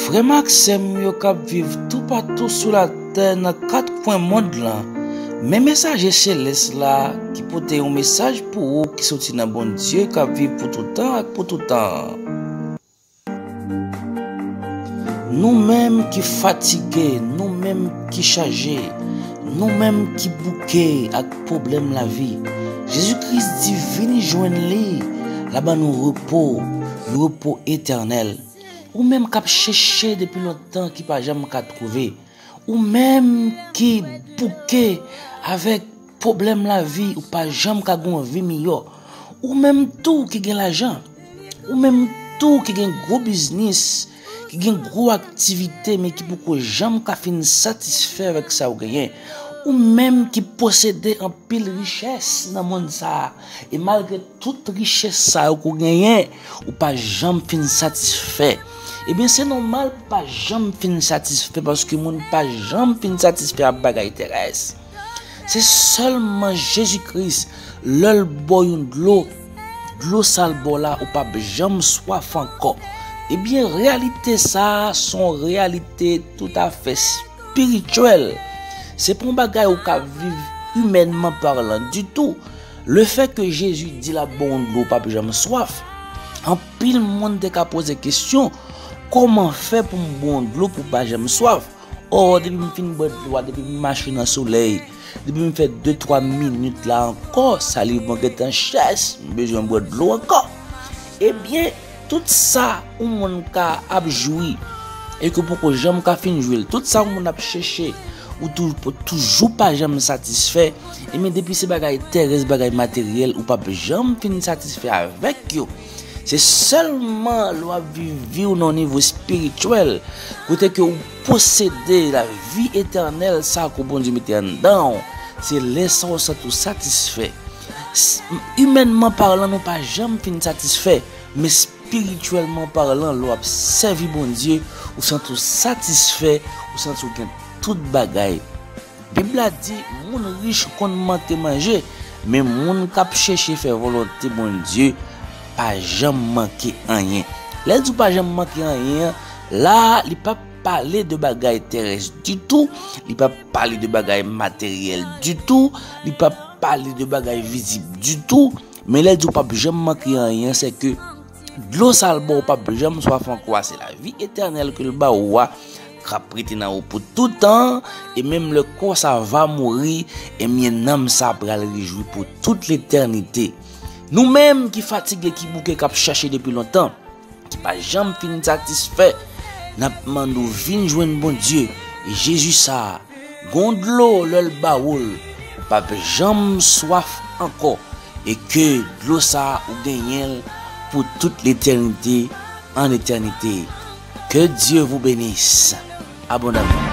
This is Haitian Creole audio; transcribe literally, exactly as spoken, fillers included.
Frè m ak sè m yo k ap viv toupatou sou latè nan kat kwen mond lan, men mesaje selès la ki pote yon mesaj pou ou ki soti nan Bondye k ap viv pou toutan ak pou toutan an. Nou menm ki fatige, nou menm ki chaje, nou menm ki bouke ak pwoblèm lavi, Jezi Kris di vini jwenn li, l a ban nou repo, yon repo etènèl. Ou menm k ap chèche depi lontan ki pa janm ka twouve. Ou menm ki bouke avèk pwoblèm lavi, ou pa janm ka gen yon vi miyò. Ou menm tou ki gen lajan. Ou menm tou ki gen gwo biznis, ki gen gwo aktivite, men ki poko janm ka fin satisfè avèk sa ou genyen. Ou menm ki posede anpil richès nan mond sa a, e malgre tout richès sa yo ke w genyen, ou pa janm fin satisfè. Ebyen, se nòmal pou pa janm fin satisfè, paske moun pa janm fin satisfè ap bagay terès. Se sèlman Jezi Kris, lè l ba w yon dlo, dlo sa l ba w la, ou p ap janm swaf ankò. Ebyen, reyalite sa a, se yon reyalite toutafè espirityèl. Se pa yon bagay ou ka viv imènman palan ditou. Lefètke Jezi di l ap ba w yon dlo ou p ap janm swaf, anpil moun te ka poze kesyon, kòman fè pou m bwè yon dlo pou w pa janm swaf? Ò, depi m fin bwè dlo a, depi m mache nan solèy, depi m fè de twa minit la ankò, saliv mwen gentan chèch, m bezwen bwè dlo ankò. Ebyen, tout sa yon moun ka ap jwi, e ke w poko janm ka fin jwi l, tout sa yon moun ap chèche, ou tou-, toujou pa janm satisfè, ebyen, depi se bagay terès, bagay materyèl, ou p ap janm fin satisfè avèk yo. Se sèlman lè w ap viv vi w nan yon nivo espirityèl, kote ke w posede lavi etènèl sa ke Bondye mete anndan w, se lè sa w santi w satisfè. S-, imènman palan, nou pa janm fin satisfè, men espirityèlman palan, lè w ap sèvi Bondye, ou santi w satisfè, ou santi w gen tout bagay. Bib la di, moun rich konn manke manje, men moun k ap chèche fè volonte Bondye pa janm manke anyen. Lè l di w pa janm manke anyen an, la a, li p ap pale de bagay terès ditou, li p ap pale de bagay materyèl ditou, li p ap pale de bagay vizib ditou, men lè l di w p ap janm manke anyen, se ke dlo sa l ba w p ap janm swaf ankò a, se lavi etènèl ke l ba ou a, k ap rete nan ou pou tout tan, e menm lè kò sa va mouri, ebyen, nanm sa pral rejwi pou tout letènite. Nou menm ki fatige, ki bouke, k ap chèche depi lontan, ki pa janm fin satisfè, n ap mande w vin jwenn Bondye, e Jezi sa a, gon dlo lè l ba ou l, ou p ap janm swaf ankò, e ke dlo sa a ou genyen l pou tout letènite, an etènite. Que Dieu vous bénisse abondamment.